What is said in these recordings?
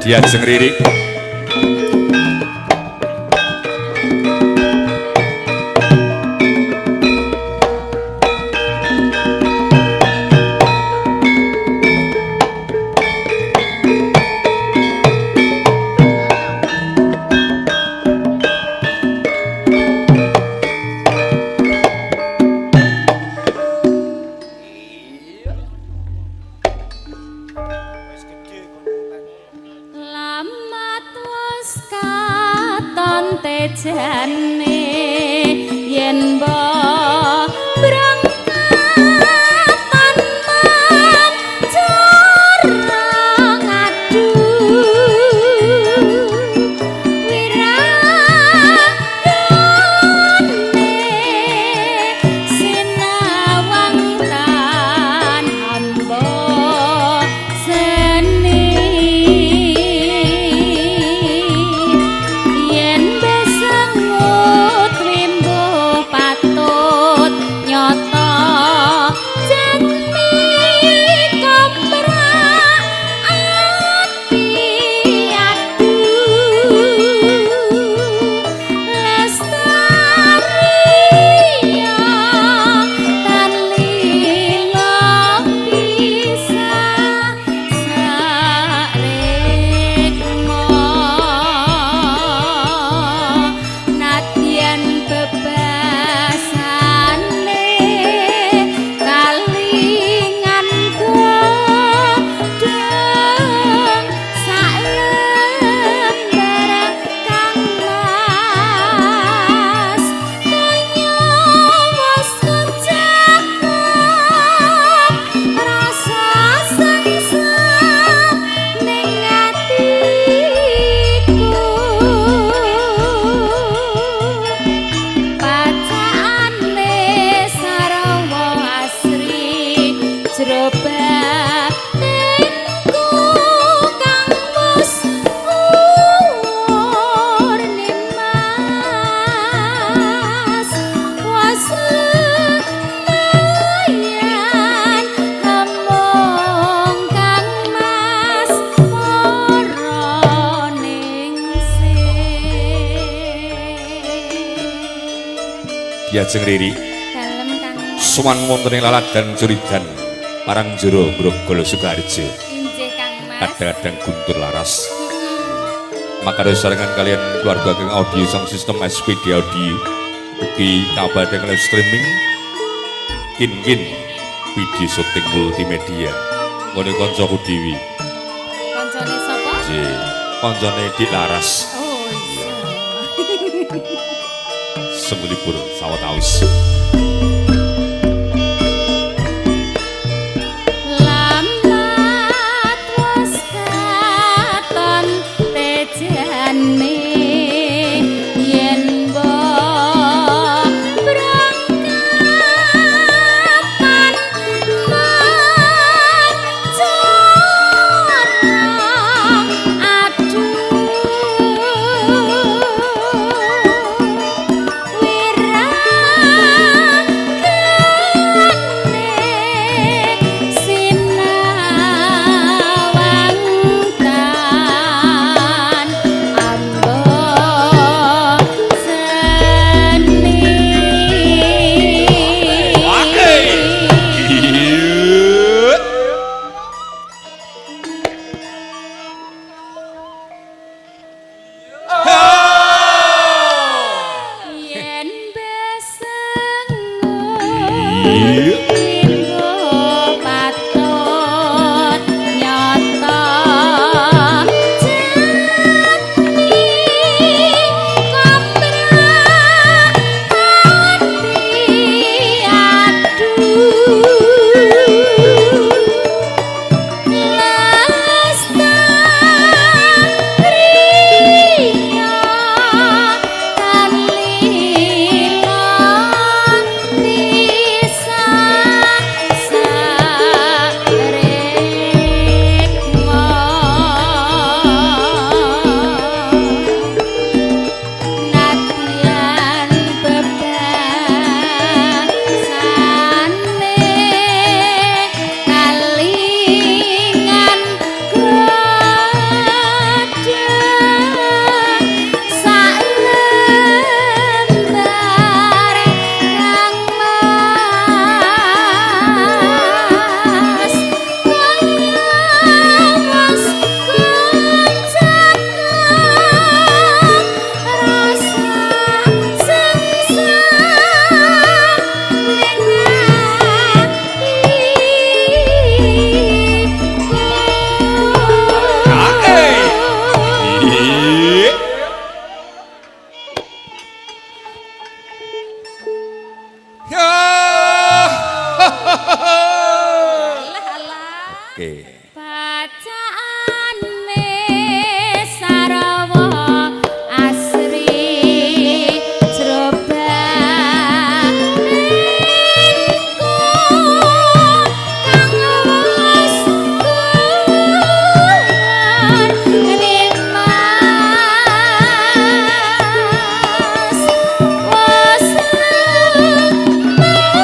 Diajeng Riri. Tejane yen mbok brangkatan cara ngadu wiragane sinawang tan hamba seni yen besengut wimbo patut nyata jati kemrak ati adu lestariya tan lila bisa sarekma nadyan bebasane kalingan godhong salembar kang mas kaya wis kecakep rasa sengsem ning atiku pacakane sarwa asri jero batinku kang wis nimas was lumayan among kang mas para ningsih. Diajeng Riri. Dalem kang Mas. Sowan wonten ing laladan Curidan Parangjoro Grogol Sukoharjo. Injih kang Mas. Kadang-kadang guntur laras. Maka sarengan kalian keluarga kang audio sang sistem SPD audio ugi kabar live streaming kin-kin video syuting multimedia nggone kancaku dewi. Koncone sapa? Nggih, kancane Dik Laras. Oh iya. Semulipur sawetawis. Lamat wis katon tejane yen mbok brangkatan cara adu wiragane Oke. Bacaane Sarawa asri jrobanku kang wis rimas wis lumayan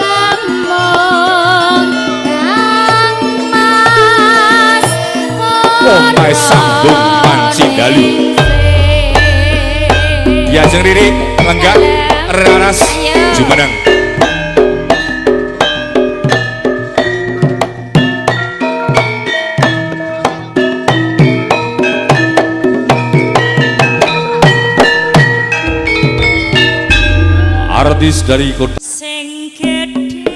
amung kang mas. Omahe sambung panci dalu. Diajeng Riri lenggah Raras jumeneng. Artis dari kota Sing gedhe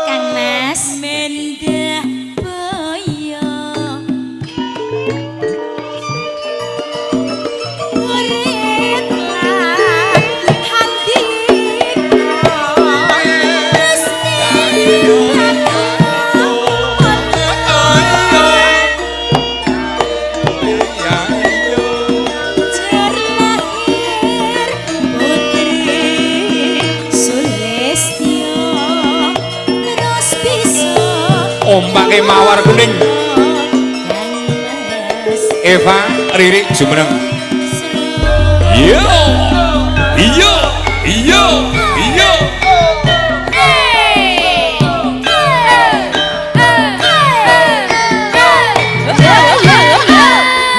Kang Mas mendah boyo urip lan handika mesti. Jer lahir putri Sulistyo terus bisa. Ombake mawar kuning. Kang Mas. Eva Riri jumeneng. Yo yo yo yo.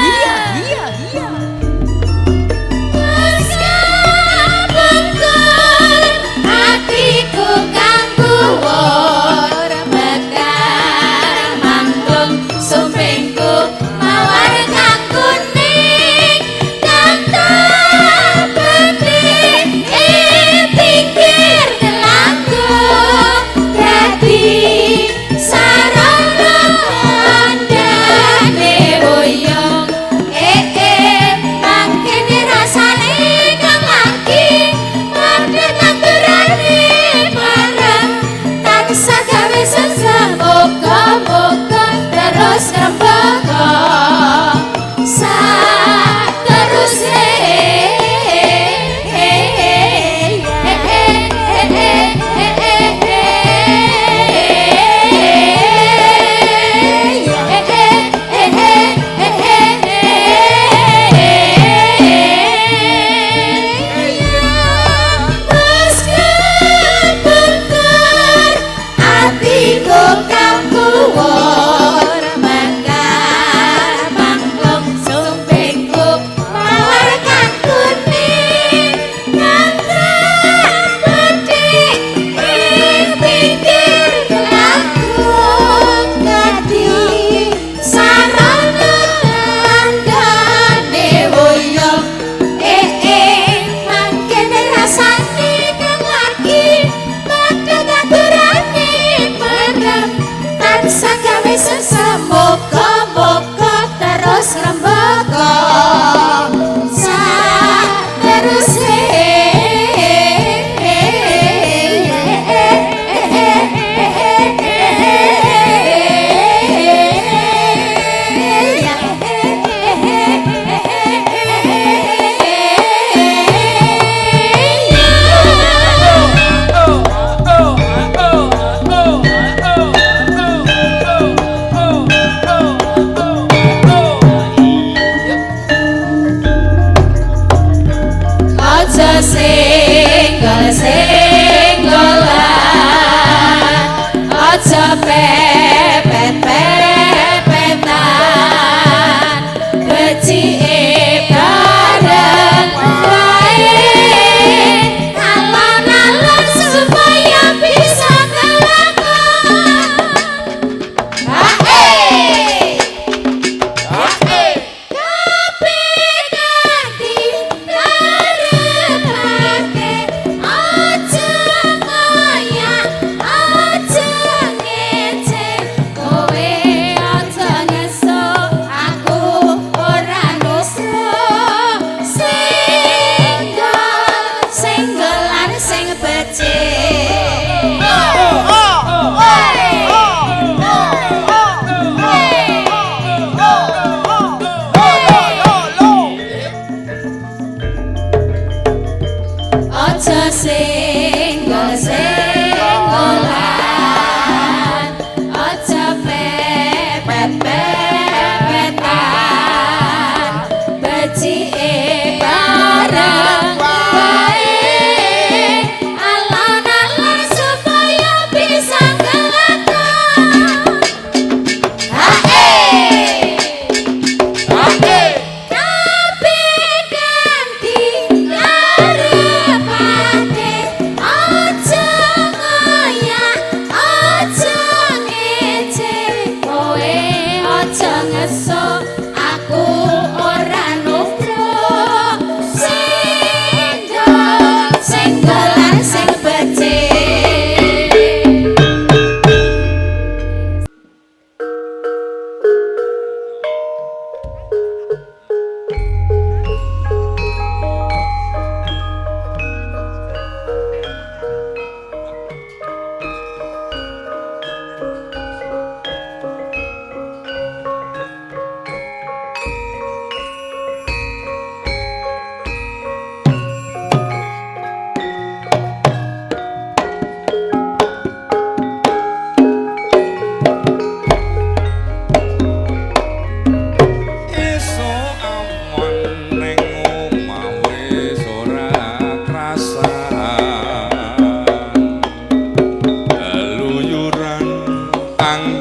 Iya iya iya. Atiku kang kuwur mekar manggung sumpingku mawar kang kuning kang tapeti.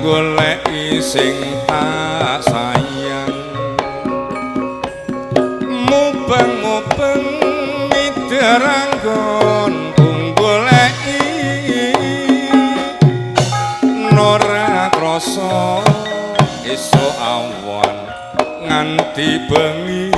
anggoleki sing tak sayang. Mubeng-mubeng mideranggon goleki ora krasa esuk awan nganti bengi.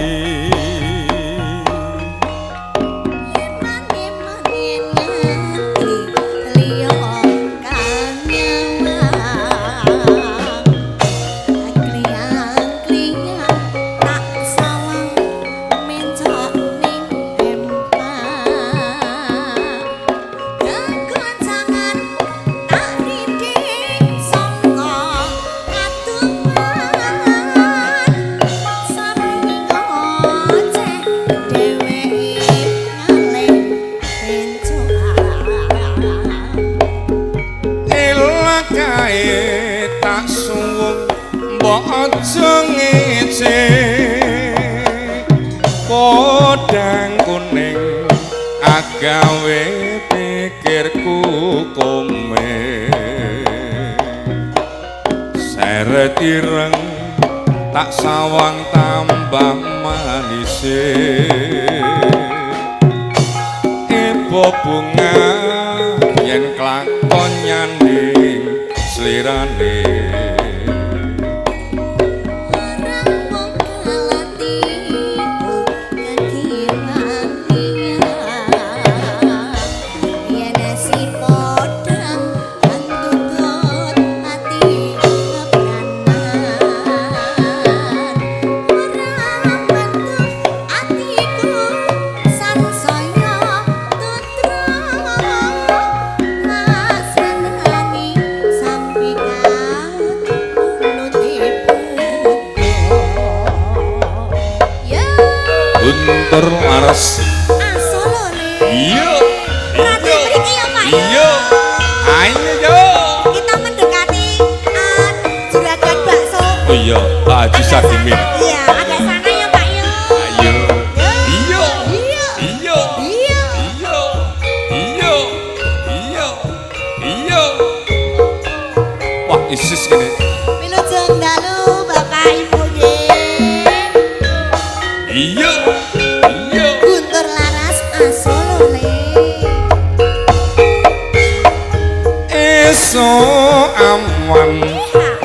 Podang kuning agawe pikirku kome, seret ireng tak sawang tambah manise. Ebo bunga yen klakon nyanding slirane. Guntur Laras. Iya. Iya. Ayo yo. Kita mendekati juragan bakso. Oh iya, Pak Haji Sadimin. Iya, agak sana ya Pak yo. Ayo. Iya. Iya. Iya. Iya. Iya. Iya. Iya. Iya. Wah, isis kene. Wilujeng dalu Bapak Ibu nggih. Iya. Iya. Guntur Laras asolole. Esuk awan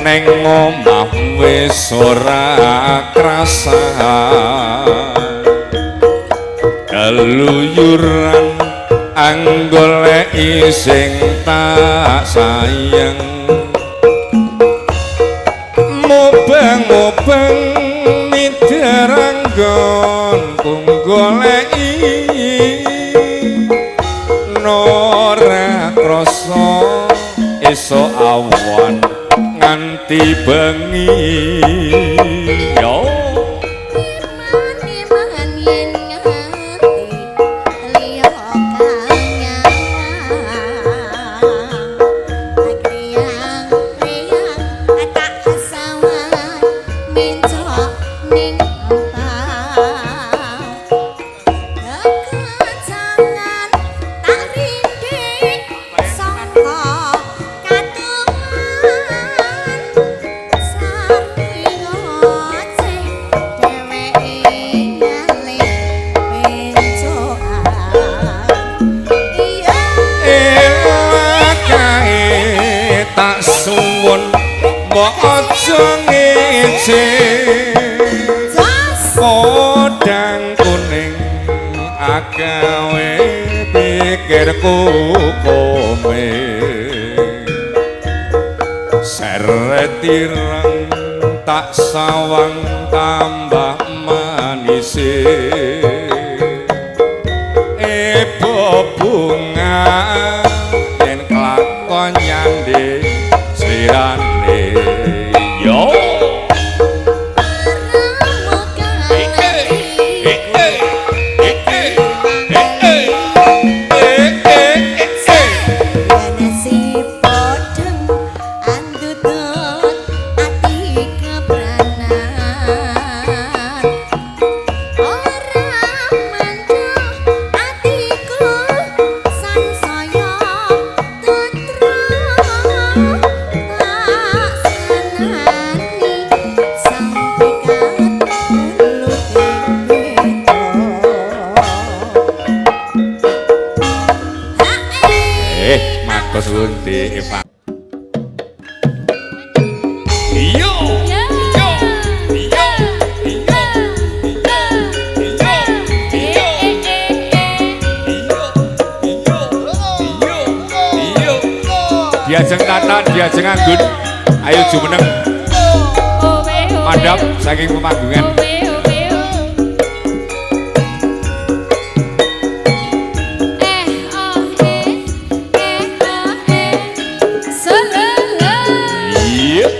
neng omah wis ora krasa, keluyuran anggoleki sing tak sayang. Mubeng-mubeng mideranggon goleki ora krasa esuk awan nganti bengi. Yo. Podang kuning agawe pikirku kome, seret ireng tak sawang tambah manise. Ebo bunga yen klakon nyanding slirane. Yo. Ora Eva. Yo yo yo yo yo yo yo yo. Diajeng Tata, diajeng Anggun. Ayo jumeneng mandhap saking pemanggungan. Iya.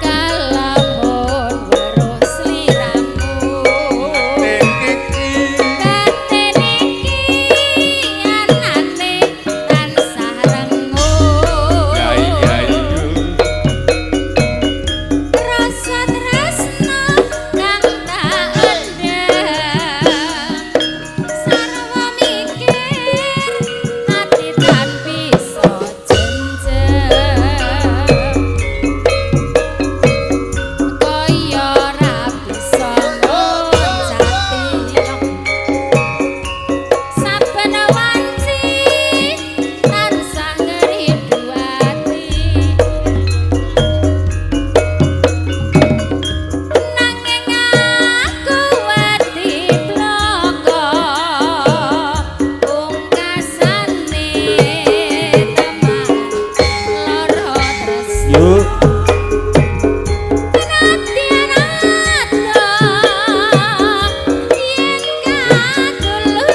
Kalamun weruh sliramu batin iki anane tansah rengut. Ya iya iya. Rasa tresna kang tak endhem, sarwa mikir ati tan bisa jenjem, kaya ora bisa ngoncati saben wanci tansah ngrindu ati. Nanging aku wedi bloko pungkasane teman lara tresna. Yuk. Nadyan adoh yen kadulu,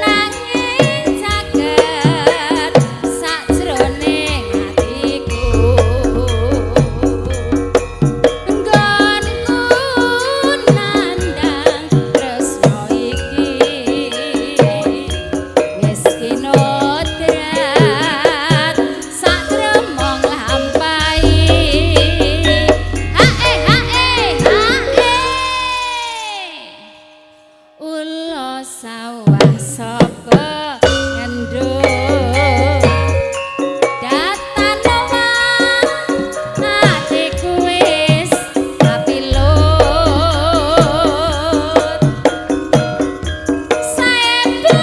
nanging caket sajroning atiku. Nggonku nandang tresna iki wis kinodrat satremo nglampahi. Hae hae hae. Ula sawah sapa ngendut datan omah atiku wis kapilut. Saebu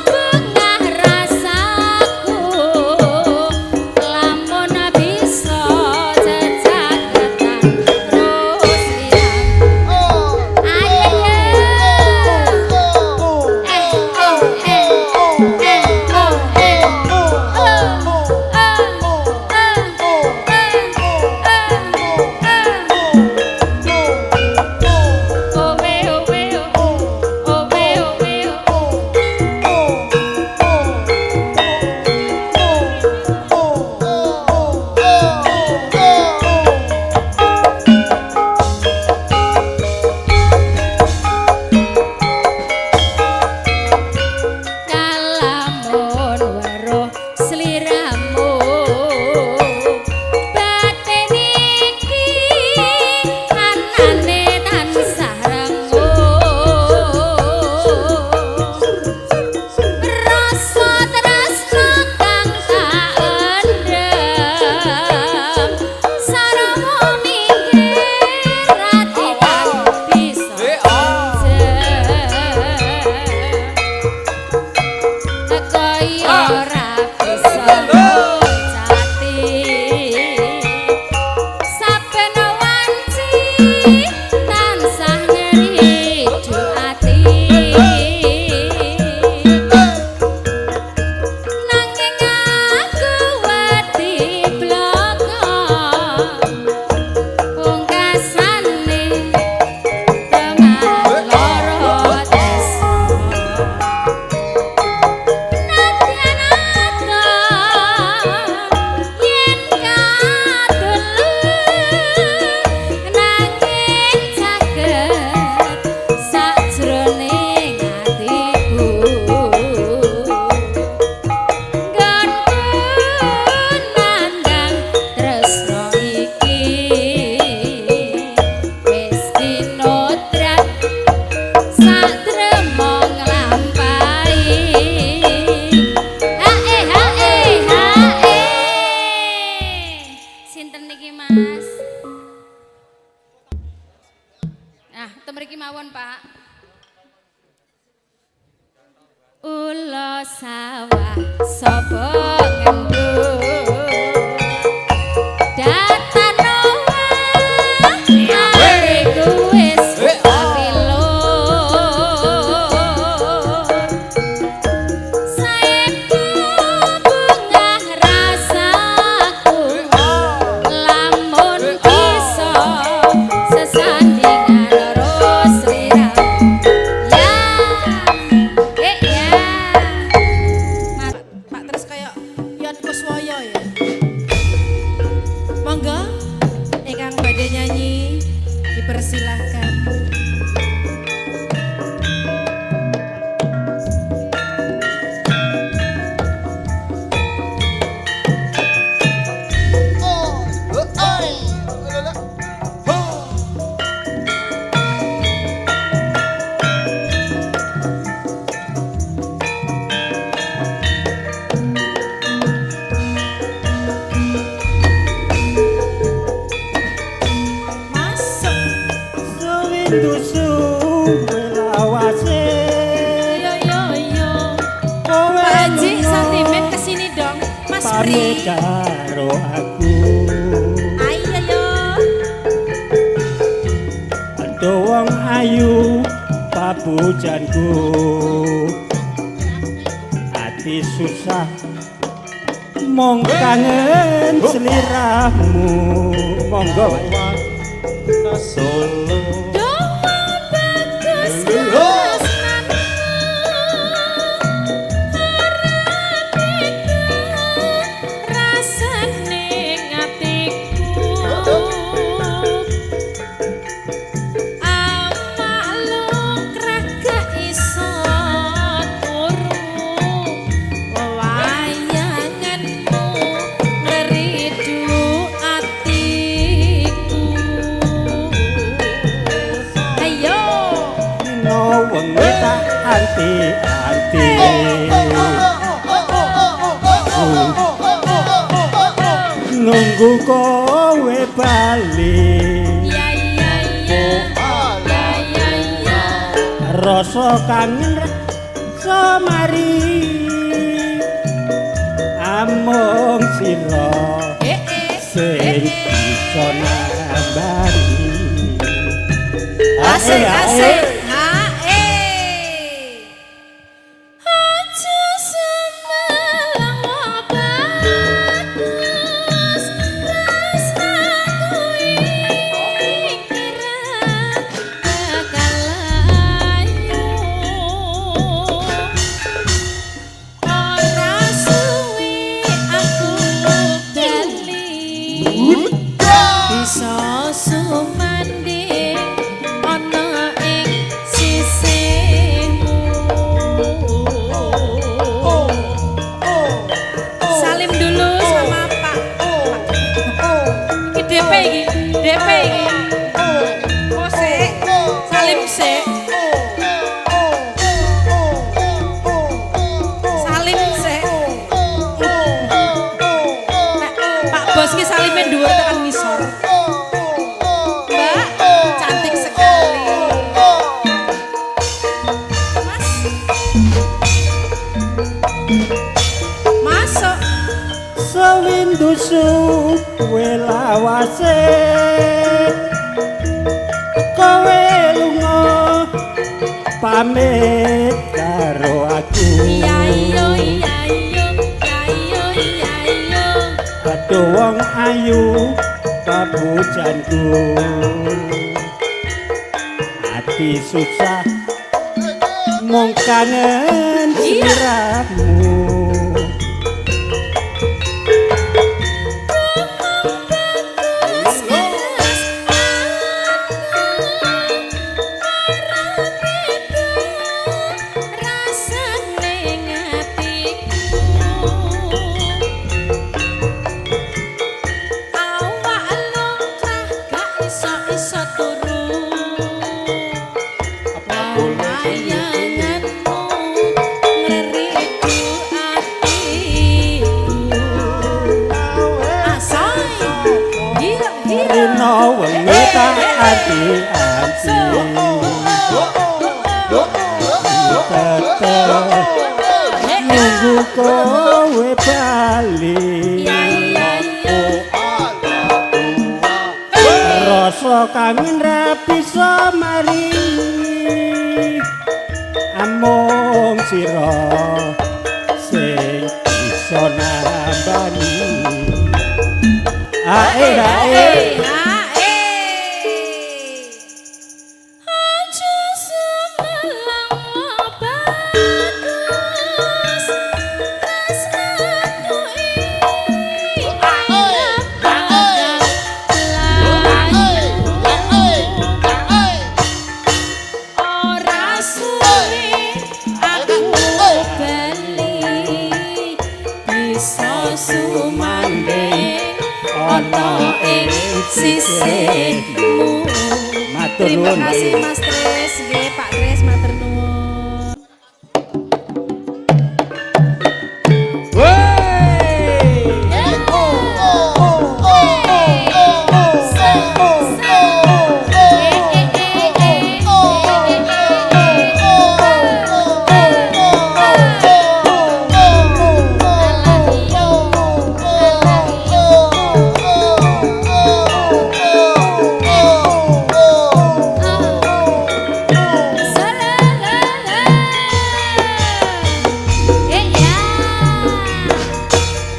bungah rasaku lamun bisa jejagetan terus sliramu. Ayo. Eh oh eh. Sawah sapa ngendur datan owah atiku wis pilur saebu bungah rasaku lamun bisa sesandingan loro sliramu ya eh ya. Pak terus kayak Yon Kuswoyo ya. Monggo ingkang badhe nyanyi dipersilahkan. Masuk. Sewindu suwe lawase. Yo yo yo. Kowe Pak Haji lunga Satimin kesini dong. Mas pamit Pri. karo aku. Ayo yo. Aduh wong ayu papujanku, ati susah mong kangen sliramu. Monggo, Pak. Solo. Doa bagus tresnanmu ora beda rasane atiku awak lungkrah gak iso turu wayanganmu ngeridu atiku ayo. Dina wengi tak anti-anti, nunggu kowe bali. Ya ya ya ya ya ya. Rasa kangen rasa mari, amung sira Eh eh sing eh, eh. bisa nambani. Asik Ae, ae. asik. Ha eh. Aja semelang bagus tresnaku iki ra bakal layu ora suwe aku bali bisa sumanding ana ing sisihmu. Salim dulu sama Pak. Iki DP iki, DP iki. Oh, sik. Salim sik. Salim sik. Nek Pak Bos ki salime dhuwur tekan ngisor. Mbak, cantik sekali. Mas, Masuk. Sewindu suwe lawase kowe lunga pamit karo aku. Iya iya iya iya iya iya iya. Aduh wong ayu papujanku, ati susah mung kangen sliramu. Bagus keras aku ora beda rasane atiku awak lungkrah gak iso-iso turu wayanganmu ngeridu atiku. Asoy. Iya iya. Rino wengi tak anti-anti, tetep Nunggu kowe bali. Iya iya iya. Rasa kangen ra bisa mari, amung sira sing iso nambani. Ae ae. Ae. Aja sumelang bagus tresnaku iki ora bakal layu. Ora suwe aku bali bisa sumandhing ana ing sisihmu. Matur Terima nuwun. kasih Mas Tris, nggih Pak Tris matur nuwun.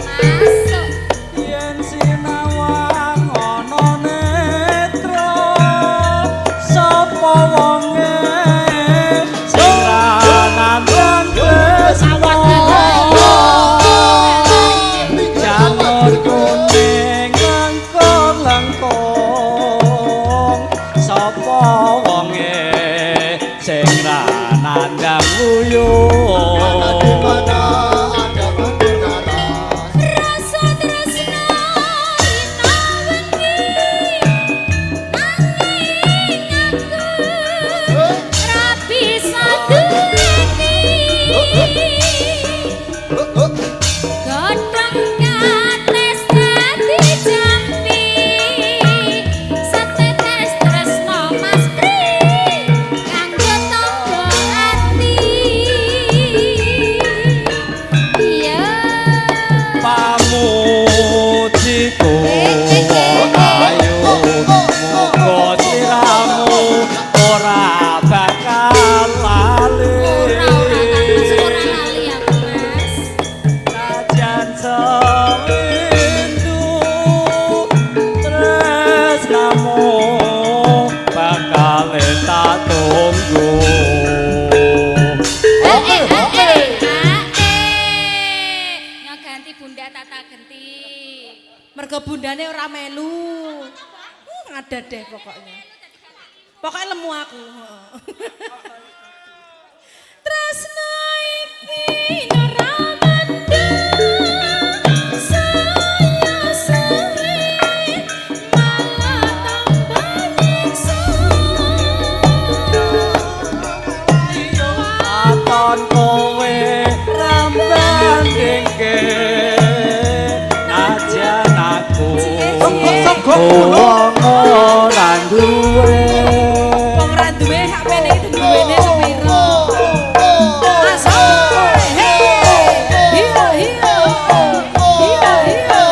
Masuk. Yen sinawang ana netra, sapa wonge sing ra nandang tresna? Janur kuning lengkung-lengkung, sapa wonge sing ra nandang wuyung? Rasa tresno rina wengi nanging aku ora bisa duweni. Godhong kates dadi jampi setetes tresno Mas Pri kanggo tamba ati. Iya. Pamujiku wong ayu, muga sliramu ora bakal lali. Ora ora Kang Mas, ora lali aku Mas. Najan sewindu tresnamu bakal tak tunggu. Eh eh eh eh. Nyo ganti Bunda Tata genti. Mergo bundane ora melu. Ada deh pokoknya. Pokoknya lemu aku. Tresna iki ora mendung. Saya suwe malah tambah nyiksa. Aton kowe rambandingke najan aku wong ora duwe. Wong ora duwe hak mene iki duwene sepiro. Masuk. Hey. Hiyo hiyo. Hiyo hiyo.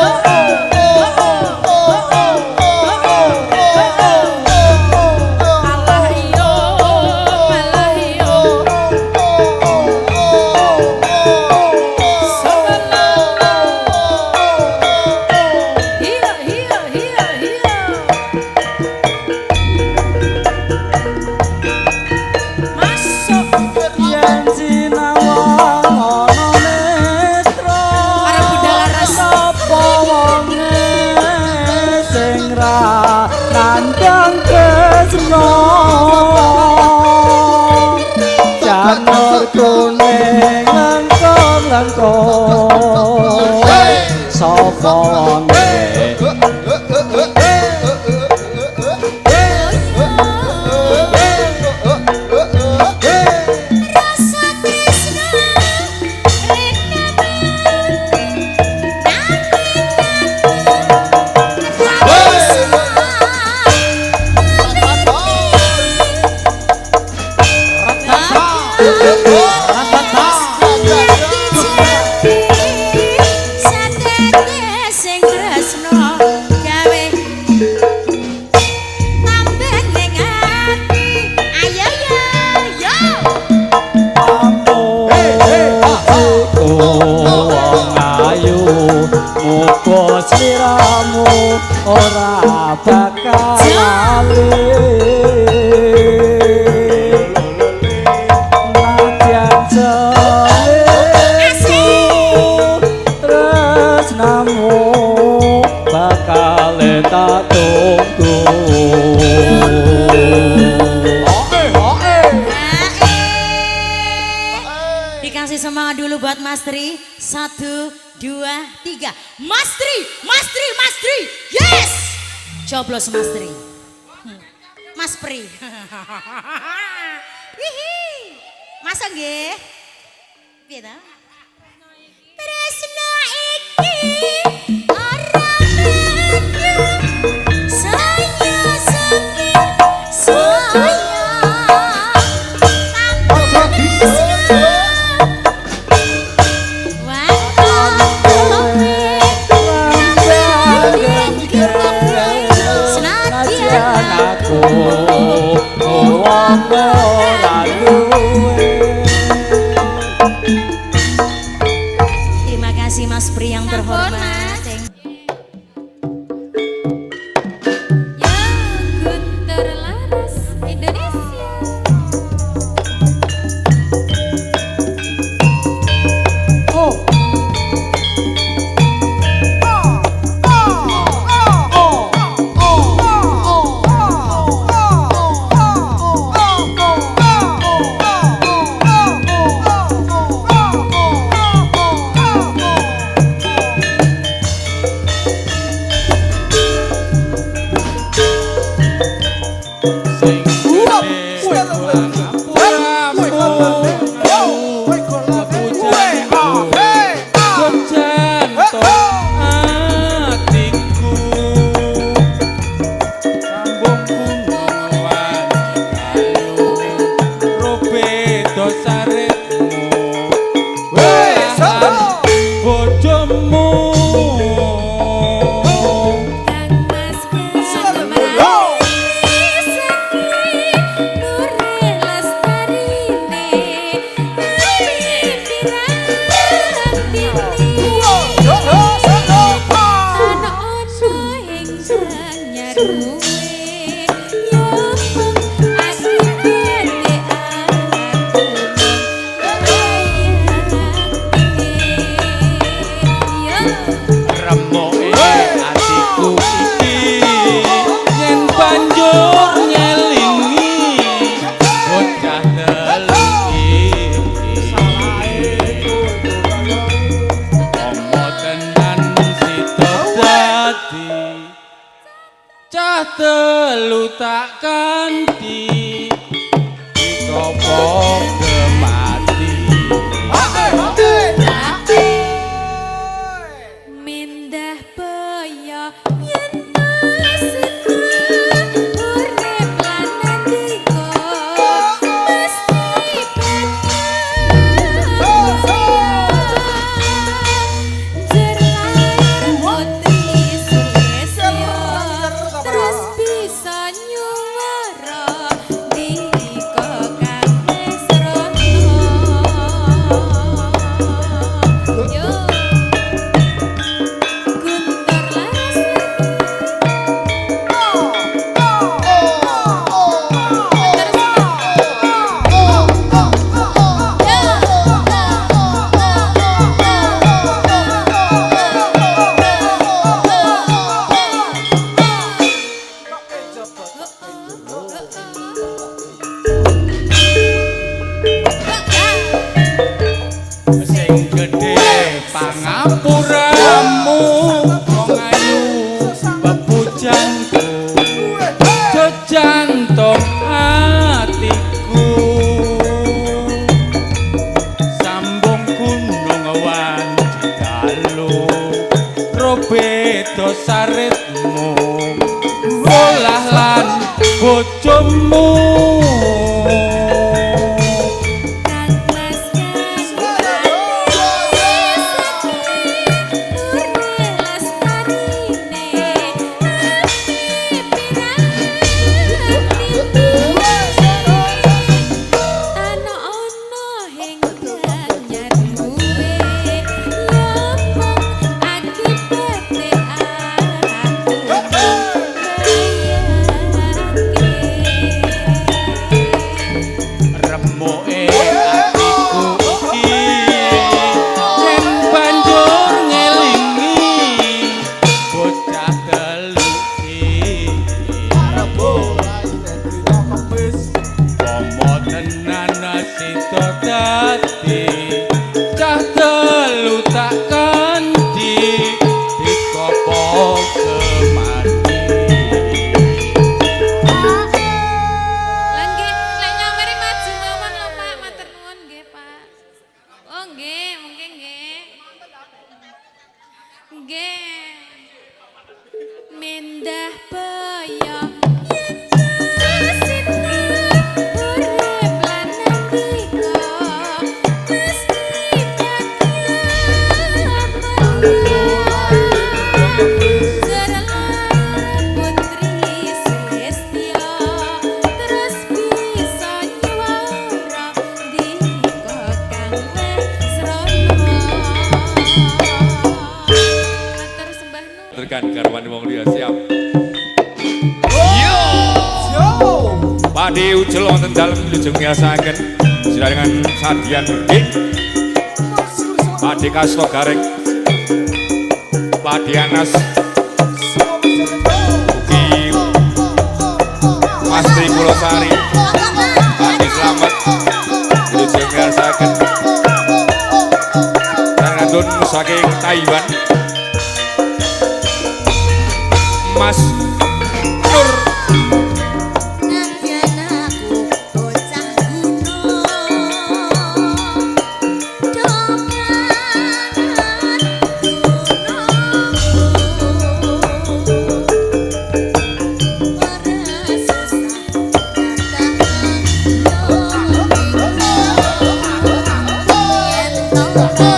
Alah iyo, malah iyo. Hiyo hiyo hiyo hiyo. Masuk. Yen sinawang ana netra, Karo Bunda Laras. sapa wonge sing ra nandang tresna? Janur kuning lengkung-lengkung, sapa wonge? Rasa tresno rena nanging aku ora bisa. kasih semangat dulu buat Mas Tri. 1, 2, 3. Mas Tri, Mas Tri, Mas Tri. Yes! Coblos Mas Tri. Mas Pri. Hihi. Masa nggih? Piye ta? Tresno iki ora mendem, saya sepi saya tanpa tresno. Senajan aku wong ora duwe. Terima kasih Mas Pri yang Sampun, terhormat. Mas. Thank Ya Guntur Laras Indonesia. Bojomu. Kang Mas Kang Seki nure lestarine api pirang tini ana ono ingkang nyaruwe ya mung akibate aku mbayangke yo. Remoke atiku iki yen banjur nyelingi bocah telu iki. Omo tenan sida dadi cah telu tak kanthi ditopo gemati. Mindah boyo yen sida urip lan nandika mesti bahagia. Jer lair putri Sulesyo terus bisa nyuwara ndika kang Mesrono yo. Guntur Laras. Sing gedhe pangapuramu wong ayu bepujanku jejantung atiku sambung gunung wanci dalu robedo saritmu olah lan bojomu. Kang Mas Kang Seki nure lestarine api pirang tini ana ono ingkang nyaruwe ya mung akibate aku mbayangke. Gantikan garwane wong liya siap. Yo. Padi ujel wonten dalem wilujeng miyasaken sirarengan sadian nggih. Padi Kasto Gareng. Padi Anas. Ugi Mas Tri Pulosari. Padi Slamet wilujeng miyasaken. Sarengantun saking Taiwan. Mas Nur. Nadyan aku bocah gunung do kangen gunungku ora susah datang yo yen to aku.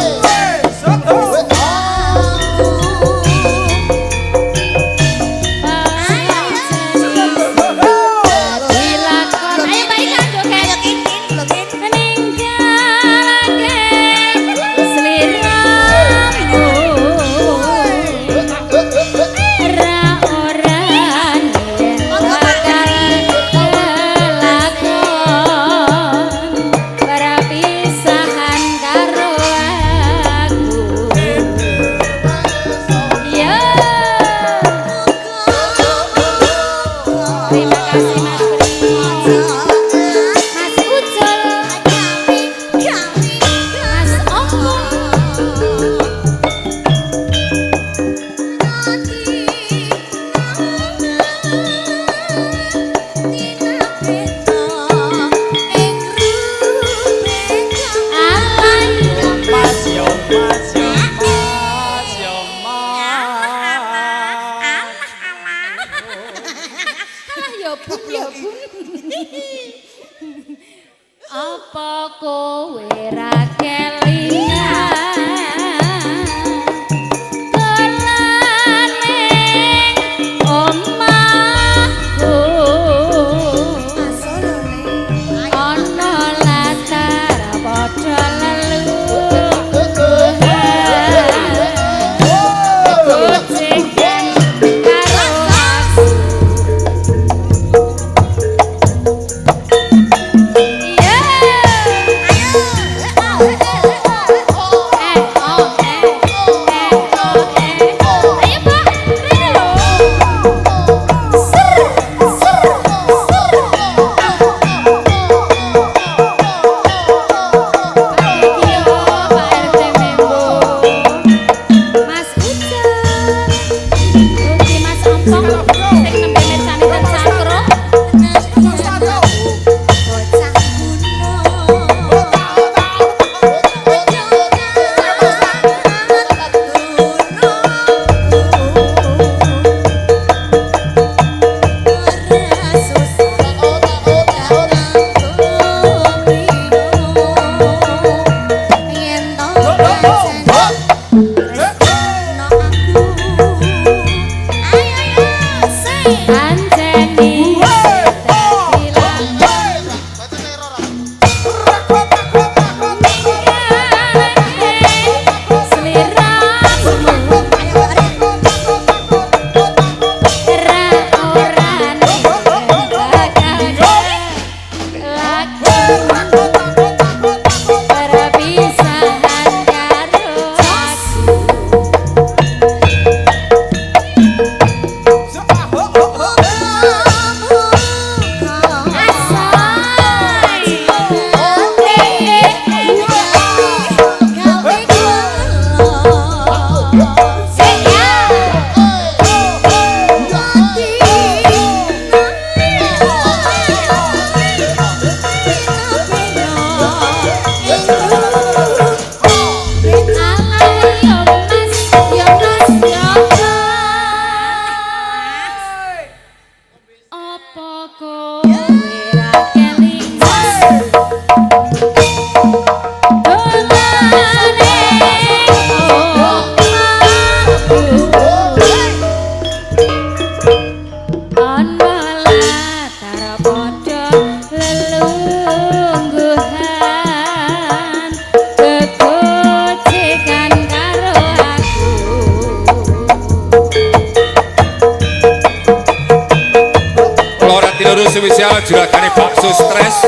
Spesial juragane bakso stres.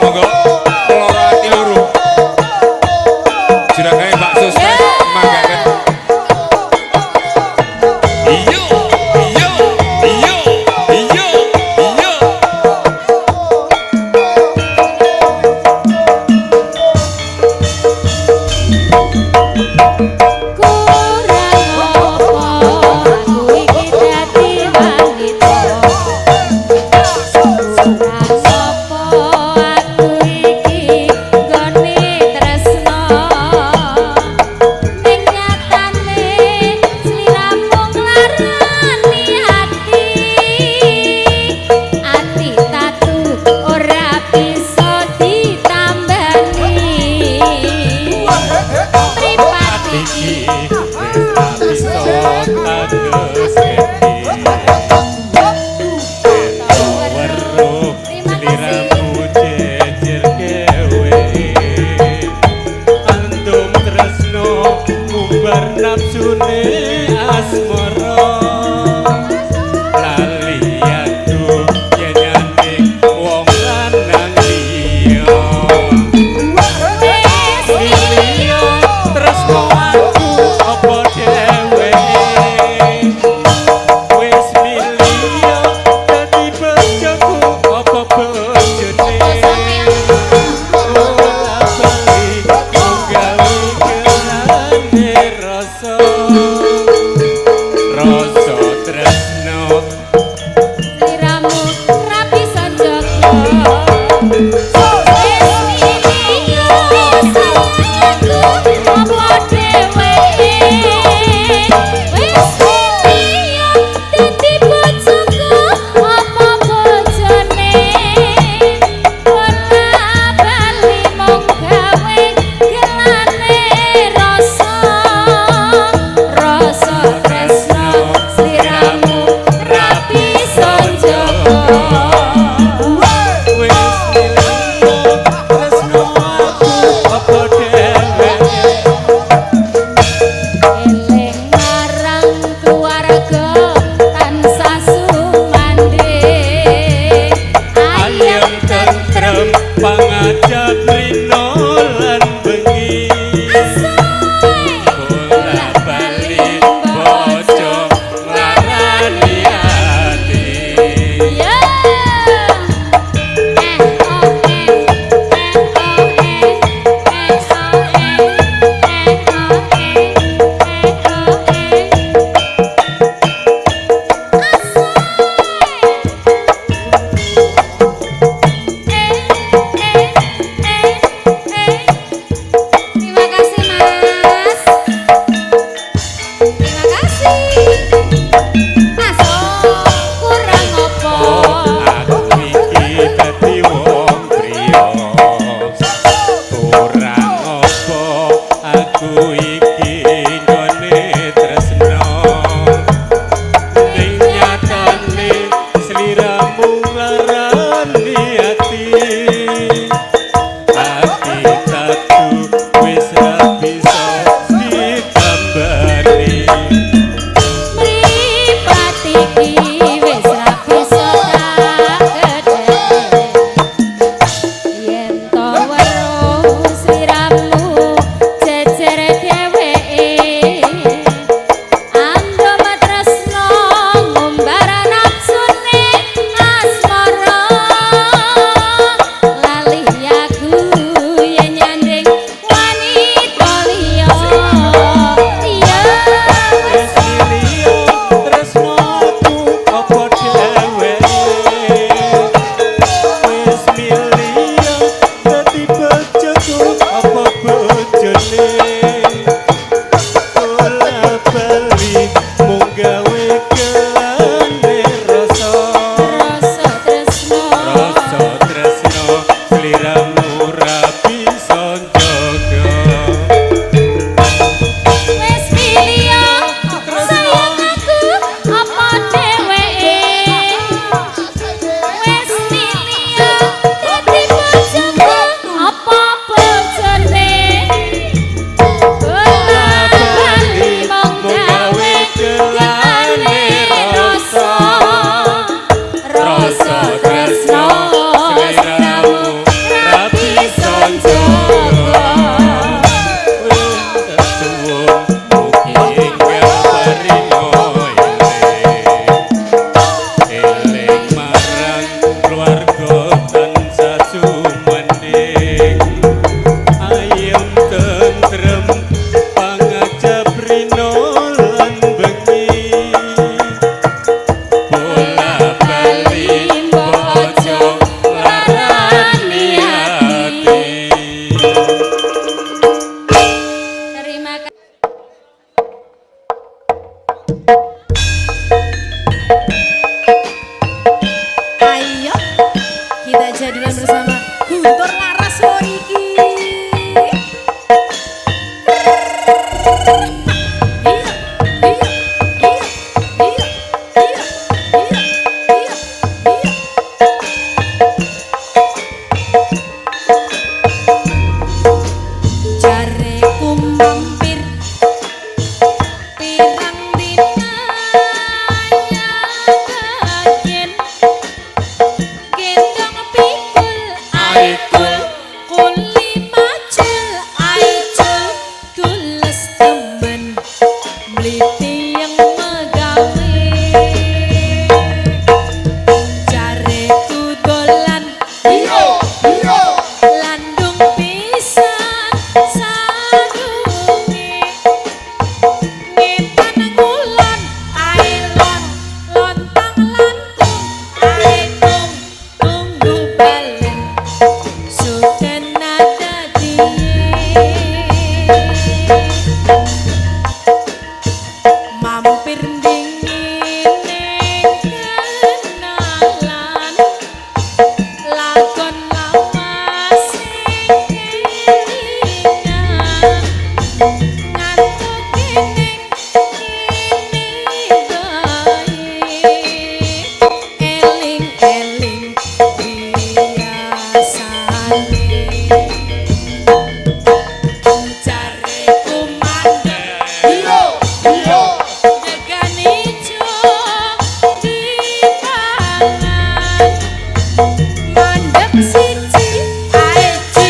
Monggo loro ati loro. Juragane bakso stres manggaken. Iyo, iyo, iyo, iyo, iyo. Kurang apa aku iki dadi wanita? Kurang apa Mampir pirang dina yakin gendong pikul aikul kuli macul aicul tules temen mliti yang megawe jareku dolan landung pisan sarunge ngetan ngulon ae lon lontang lantung ae tung tunggu balen sukena dadi mampir dingin kenalan lakon lawas sing kelingan ngantuk ning kene bae eling-eling biasane jareku mandek degan ijo dipangan mandek siji ae ji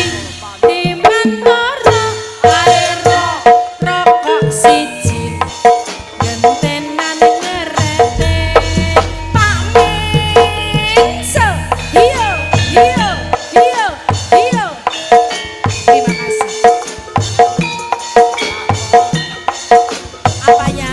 dimantara ae ro rokok siji gentenan ngerete Pak Minso hiyo hiyo hiyo hiyo. Terima kasih. Apanya?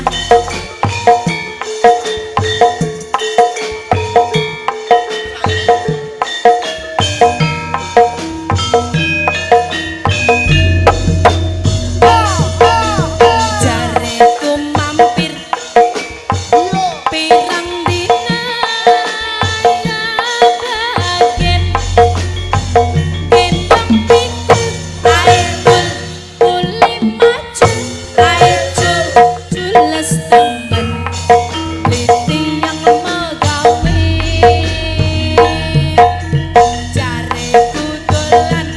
Jareku mampir pirang dina bagen gendong pikul ae kul kuli macul ae cul cules temen liti yang megawe jareku dolan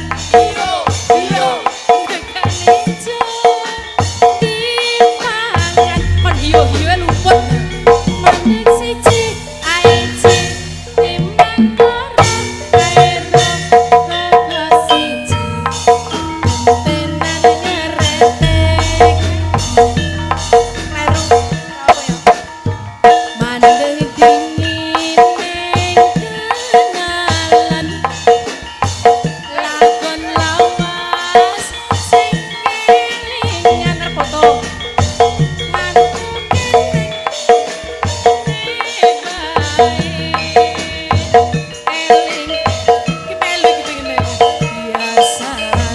degan ijo dipangan kon hiyo-hiyo luput mandek siji ae ji dimantara ae ro rokok siji gentenan ngeretek kleru apa ya mandek dingin ning kenalan lakon lawas sing kelingan repoto mantuke ning bae eling iki melu iki pengen melu biasane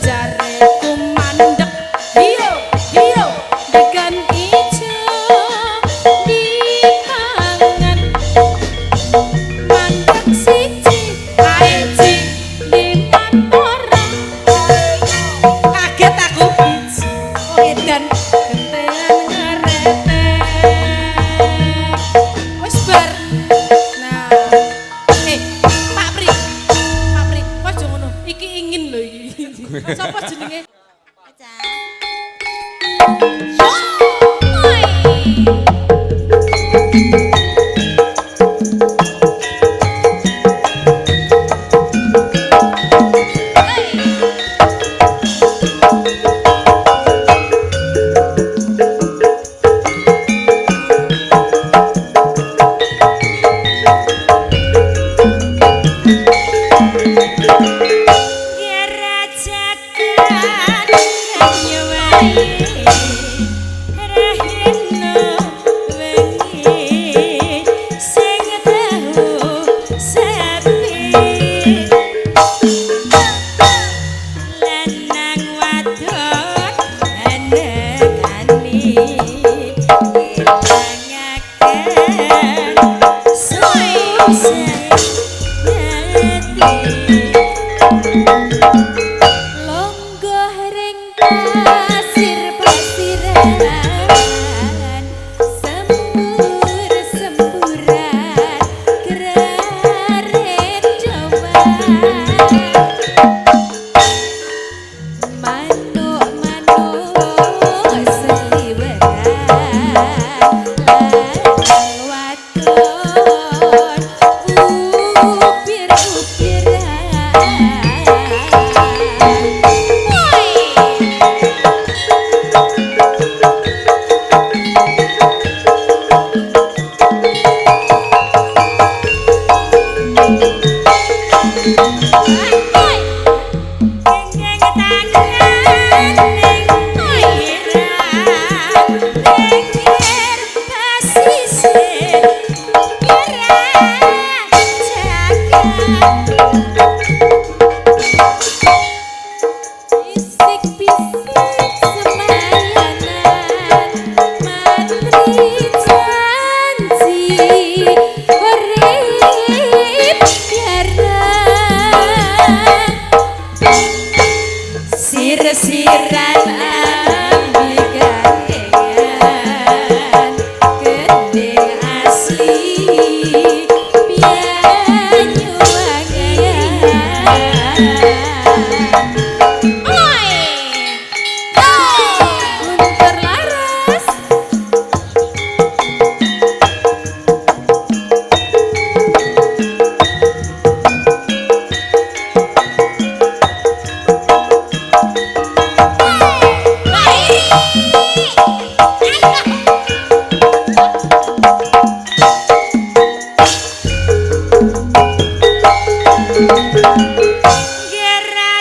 jareku mandek hiyo hiyo degan ijo dipangan mandek siji ae ji dimantara kaget aku wong edan gentean ngeretek wis bar. Nah, Pak Pri, Pak Pri, kok aja ngono, iki ingin lho iki. Sapa jenenge? Gerajakan nyewae raheno wengi. Sir-siran ambi gandengan, gending asli Banyuwangian. Oi. Guntur Laras.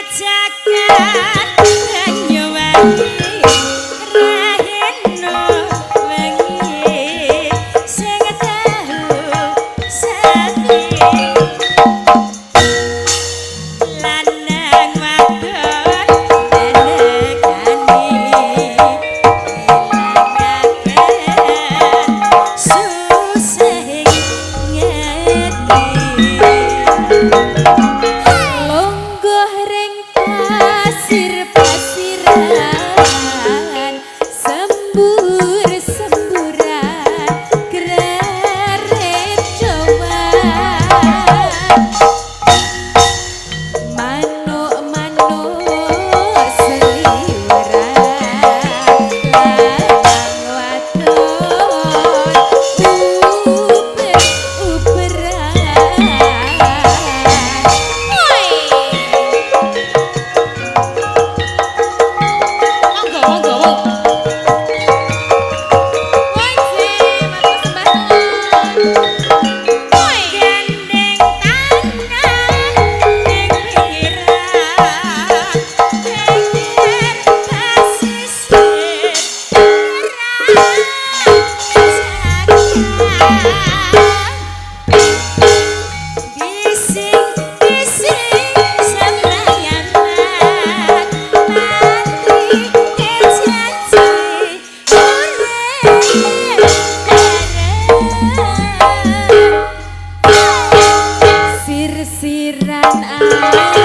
Gerajakan Banyuwangi Raheno wengi sing tahu sate lanang wadon enekane ilangaken susah ngati. Lungguh ring pasir-pasiran, sembur-semburan grarit Jawa. Manuk-manuk seliweran, lanang wadon uber-uberan. Monggo, monggo, monggo. Gandeng tanah ning pinggiran, pinggir pasisir Gerajakan. Bising-bising sembayangan mati kejanji urip bareng. Sir-siran.